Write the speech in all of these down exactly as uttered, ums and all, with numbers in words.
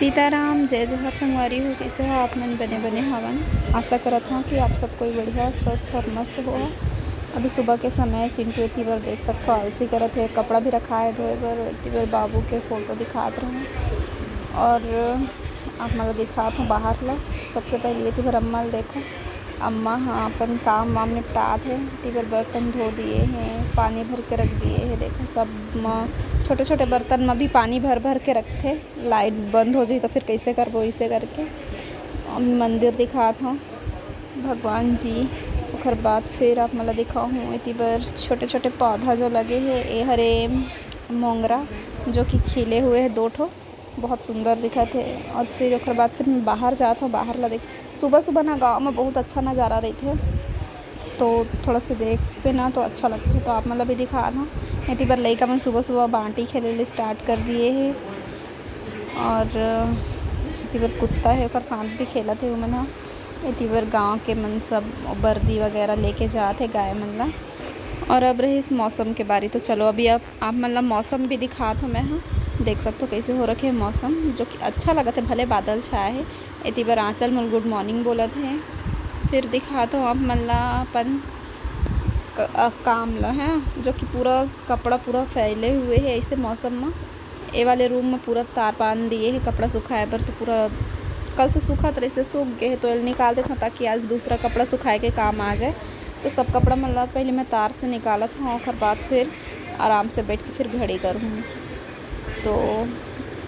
सीताराम, जय जोहार संगवारी हो, कइसे हो आप मन? बने बने हवन। आशा करत हव कि आप सब कोई बढ़िया, स्वस्थ और मस्त हो। अभी सुबह के समय चिंटू एती बर देख सकथो, आलसी करत हे, कपड़ा भी रखाए धोए बर। एती बर बाबू के फोटो दिखात रहूँ और आप मन ल दिखात हूँ बाहर ला। सबसे पहले एती बर अम्मा ल देखो, अम्मा ह अपन काम वाम निपटात हे। एती बर बर्तन धो दिए हे, पानी भर के रख दिए हे। देखो सब म छोटे छोटे बर्तन म भी पानी भर भर के रखथे। लाइट बंद हो जाही तो फिर कैसे करबो, इसे करके। अब मंदिर दिखात हूँ भगवान जी। ओकर बाद फिर आप मन ल दिखाहूँ एती बर छोटे छोटे पौधा जो लगे हे। ए हरे मोंगरा जो कि खिले हुए हे दो ठो, बहुत सुंदर दिखत हे। और फिर ओकर बाद फिर मैं बाहर जात हूँ, बाहर ला देख। सुबह सुबह ना गाँव में बहुत अच्छा नज़ारा रहिथे, तो थोड़ा सा देखबे ना तो अच्छा लगथे। तो आप मन ल भी दिखात हूँ। एती बर लइका मन सुबह सुबह बांटी खेले ले स्टार्ट कर दिए हे। और एती बर कुत्ता हे, ओकर साथ भी खेलत हे ओमन ह। एती बर गाँव के मन सब बर्दी वगैरह लेके जात हे गाय मन ला। और अब रहिस मौसम के बारी, तो चलो अभी आप, आप मन ला मौसम भी दिखात हूँ मैं ह। देख सकथो कैसे हो रखे हे मौसम, जो कि अच्छा लगत हे, भले बादल छाए हे। एती बर आंचल मोर गुड मॉर्निंग बोलत हे। फिर दिखात हूँ आप मन ला अपन क-, अ, काम ला है, जो कि पूरा कपड़ा पूरा फैले हुए हे ऐसे मौसम में। ए वाले रूम में पूरा तार बांध दिए हे कपड़ा सुखाए बर, तो पूरा कल से सूखत रहिस, सूख गए हे, तो एला निकाल देथों ताकि आज दूसरा कपड़ा सुखाए के काम आ जाए। तो सब कपड़ा मन ला पहले मैं तार से निकालत हूँ, ओकर बाद फिर आराम से बैठ के फिर घड़ी करहूँ। तो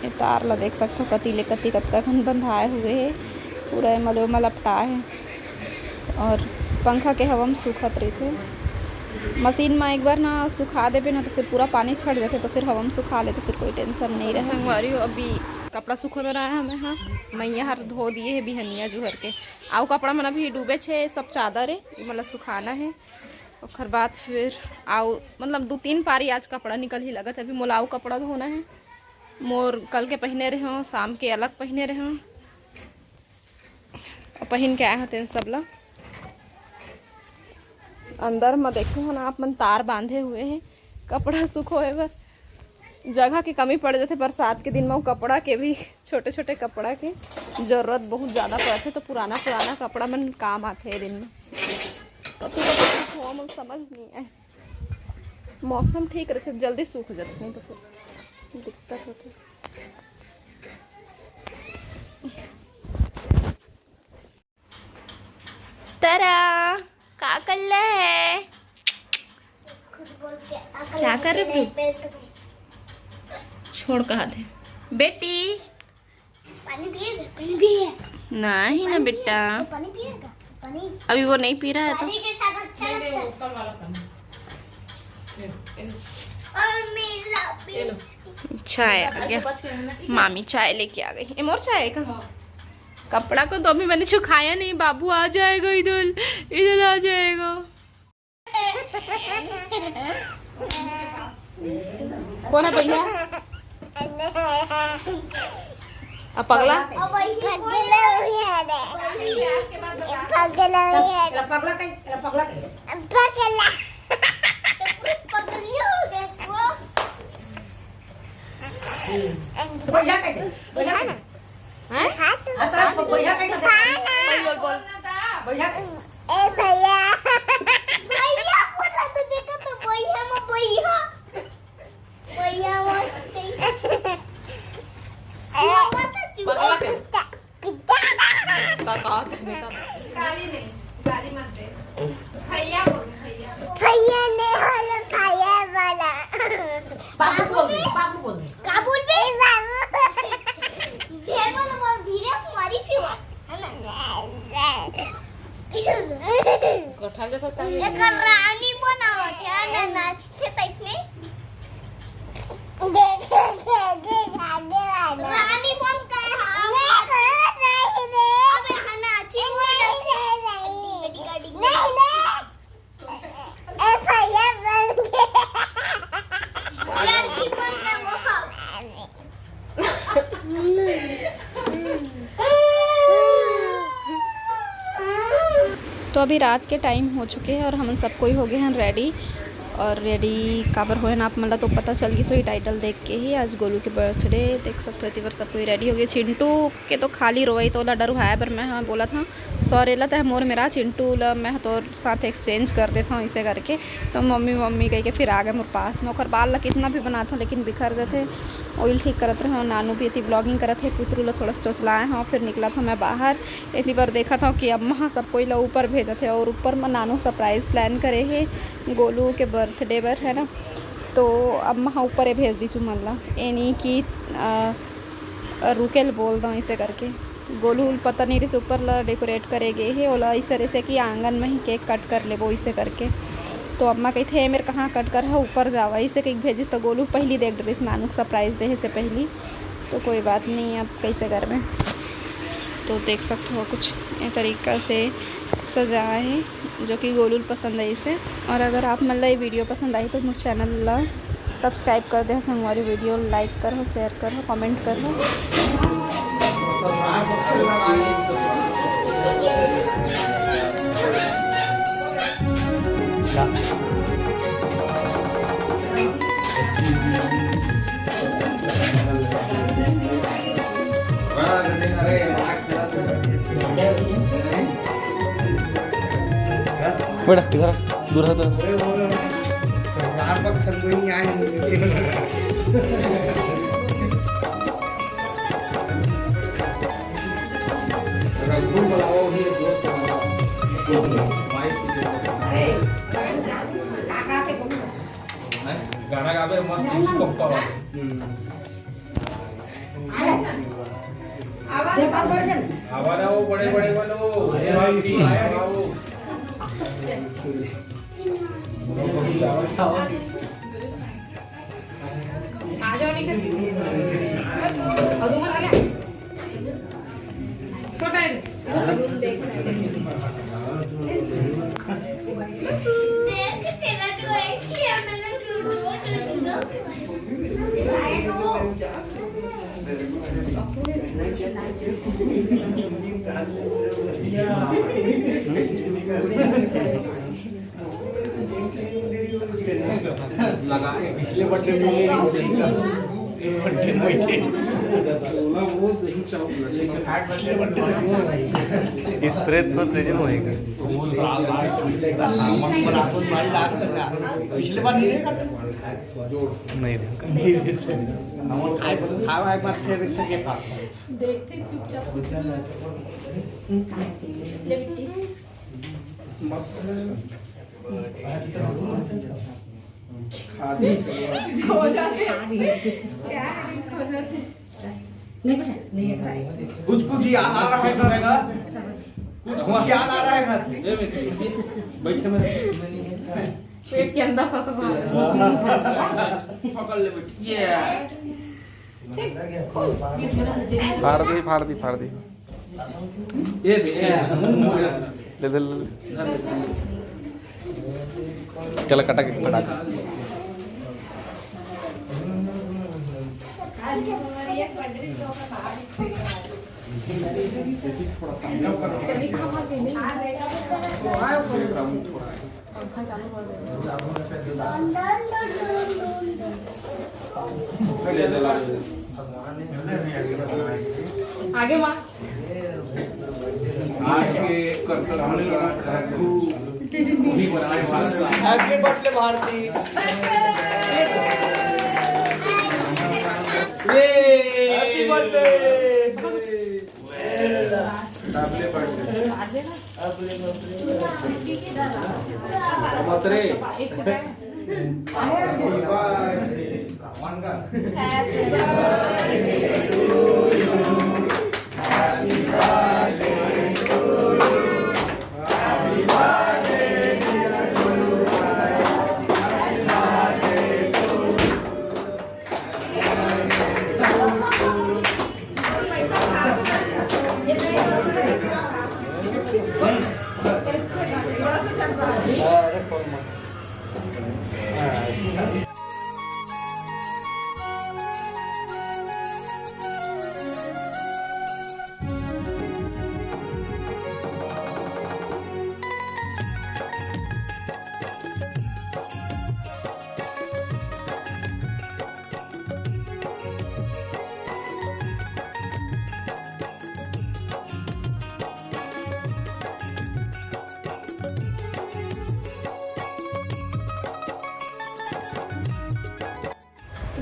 ये तार ला देख सकथो, कति ले कति कतका खन बंधाए हुए हे, पूरा एमा ले ओमा लपटाए हे। और पंखा के हवा में सूखत रहिथे। मशीन में एक बार ना सुखा देबे ना, तो फिर पूरा पानी छड़ जाथे, तो फिर हवा में सुखा लेथे, फिर कोई टेंशन नहीं रहे। संगवारी हो, अभी कपड़ा सूखे में रहा हमें, हाँ, मैया हर धो दिए हे बिहनिया जुहर के। आउ कपड़ा मन अभी डूबे छे, सब चादर हे, ये मतलब सुखाना हे। ओकर बाद फिर आउ मतलब दू तीन पारी आज कपड़ा निकल ही लगत हे। अभी मोला आउ कपड़ा धोना हे, मोर कल के पहने रहे हो, शाम के अलग पहने रहे हो, पहिन के आए हो तेन सब ला। अंदर म देखे हो ना आप मन, तार बांधे हुए हे कपड़ा सुखोए बर। जगह के कमी पड़ जाथे बरसात के दिन म, कपड़ा के भी, छोटे छोटे कपड़ा के जरूरत बहुत ज़्यादा पड़थे, तो पुराना पुराना कपड़ा मन काम आथे ए दिन म। कतू कतू सुखोआ मन समझ नहीं आए। मौसम ठीक रहिथे, जल्दी सूख जाथे, नहीं तो फिर दिक्कत होथे। तरा, का कर ले है? क्या कर रहे हो? छोड़, कहा थे बेटी। पानी पिएगा? पानी पिएगा? नहीं ना बेटा, पानी पिएगा? पानी। अभी वो नहीं पी रहा है तो। पानी के साथ अच्छा लगता है। और मेरा भी। चाय आ गया, मामी चाय लेके आ गई। ए, मोर चाय है का? कपड़ा को तो अभी मैंने सुखाया नहीं, बाबू आ जाएगा इधर, इधर आ जाएगा। कौन है भैया? अब पगला? पगला हुई है रे। पगला हुई है रे। पगला कहीं, पगला कहीं। पगला। पगली हो गई वो। भैया कहीं, भैया कहीं। हैं? हाँ, तो अतरा को भैया कहीं से। बोल, बोल, बोल। भैया। ए भैया। भैया बोला तो देखो तो भैया में भैया। भैया वो चाहिए। ए, पगला के। पिता, पिता। का, का, का, का? गाली नहीं, गाली मत दे। भैया बोल, भैया। भैया नहीं होला, भैया वाला। बाबू बोल दे, बाबू बोल दे। का बोलबे? ए बाबू। ढेर वाला बोल, धीरे से मारी फिर वो, है ना? कटहल जैसा चाय। एकर रानी बनावत है ना, नाचते टाइप में। रानी बन के हम। अबे हाँ, नाची। नहीं, नहीं। ए भैया बन के। लड़की बन के वो। तो अभी रात के टाइम हो चुके हैं और हमन सब कोई हो गए हैं रेडी। और रेडी काबर होए ना आप मन ला तो पता चल गिस होही टाइटल देख के ही। आज गोलू के बर्थडे, देख सकत हो एती बर सब कोई रेडी हो गए। चिंटू के तो खाली रोवई, तो ओला डरुहाए बर मैं हा बोलत हंव, "सॉरी ला तैं मोर मेर आ, चिंटू ला मैं हा तोर साथ एक्सचेंज कर देत हंव," इसे करके। तो मम्मी मम्मी कह के फिर आ गए मोर पास में। ओकर बाल ला कितना भी बनात हंव लेकिन बिखर जाथे। ऑयल ठीक करत रहे हंव, नानू भी एती ब्लॉगिंग करत हे, पुतरू ला थोड़ा सा चोचलाए हंव, फिर निकलत हंव मैं बाहर। एती बर देखत हंव कि अम्मा ह सब कोई ला ऊपर भेजत हे और ऊपर म नानू सरप्राइज प्लान करे हे गोलू के बर्थडे बर, है ना। तो अम्मा ह ऊपर ए भेज दिस उमन ला, ए नहीं कि अ, रुके ल बोल दंव इसे करके। गोलू ल पता नहीं रिस ऊपर ला डेकोरेट करे गे हे, ओला इसे रिसे कि आंगन में ही केक कट कर लेबो इसे करके। तो अम्मा कहिथे, "ए मेर कहाँ कट कर ह, ऊपर जावा," इसे कहिके भेजिस। तो गोलू पहली देख डरिस नानू के सरप्राइज देहे से पहली। तो कोई बात नहीं, अब कैसे करबे। तो देख सकते हो कुछ ये तरीका से सजाए हे, जो कि गोलू ल पसंद है इसे। और अगर आप मन ला ये वीडियो पसंद आई तो मोर चैनल ला सब्सक्राइब कर दे, हमारी वीडियो लाइक करो, शेयर करो, कमेंट करो। बेटा इधर आ, दूर हट। गाना गाबे मस्त, इसको पप्पा वाले। आवारा वो बड़े बड़े वालो, ए भाई, आया बाबू। आ जाओ नीचे। और तुम आ गया। छोटा है। लगाए पिछले बर्थडे में, बर्थडे में स्प्रे तो प्रेजेंट होएगा। पिछले बार नहीं रहेगा। नहीं रहेगा। हम खाए, खाए, खाए, खाए, खाए। देखते चुपचाप। ले बिट्टी। खो जाते। क्या है, खो जाते। नहीं बेटा, नहीं है। कुछ कुछ याद आ रहा है घर का? कुछ कुछ याद आ रहा है घर से? बैठे में। पेट के अंदर था तो बाहर। पकड़ ले बेटी। ये। फाड़ दी, फाड़ दी, फाड़ दी। ये दे, ये दे। ले दे, ले दे। चल, कटा के फटाक से। आगे माँ। आज के कर्तव्य का वही बनाए वाला। Happy birthday भारती। ये। Happy birthday। मत रे।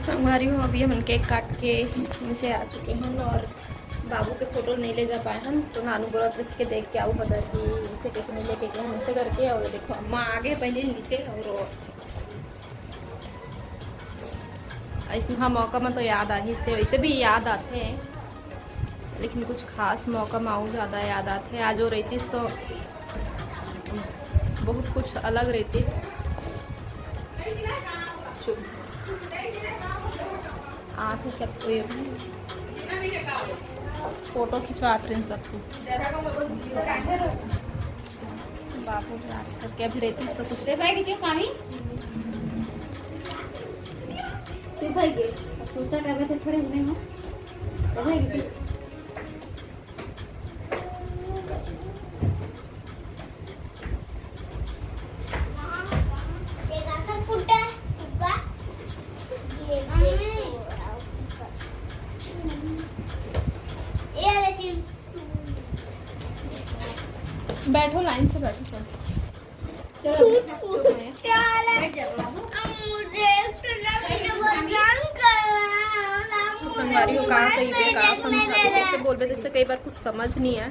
संगवारी हो, अभी हमन केक काट के नीचे आ चुके हन और बाबू के फोटो नहीं ले जा पाए हन, तो नानू बोलत रहिस के देख के आऊ बता कि इसे केक नहीं लेके गए हन, इसे करके। और देखो, अम्मा आ गए पहले नीचे। और ऐसा मौका में तो याद आ ही थे, वैसे भी याद आते हैं, लेकिन कुछ खास मौका में आऊ ज़्यादा याद आते हैं। आज वो रहतीस तो बहुत कुछ अलग रहती। चुप। आते सबको ये फोटो खिंचवाते हैं सबको। बाबू के हाथ करके अभी रहती तो कुछ दे पाएगी जी पानी। चुप है ये। अब तू क्या कर रहे थे, खड़े हुए हो। चुप है किसी। बैठो, लाइन से बैठो सब। चलो, बैठ जाओ। तो संगवारी हो, का कहिबे, का समझाबे, जैसे बोलबे, जैसे कई बार कुछ समझ नहीं आए।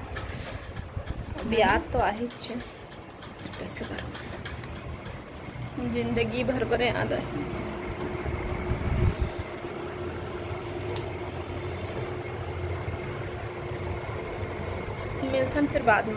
अब याद तो आहिच, कैसे करो, जिंदगी भर भर याद आए। मिलथन फिर बाद में।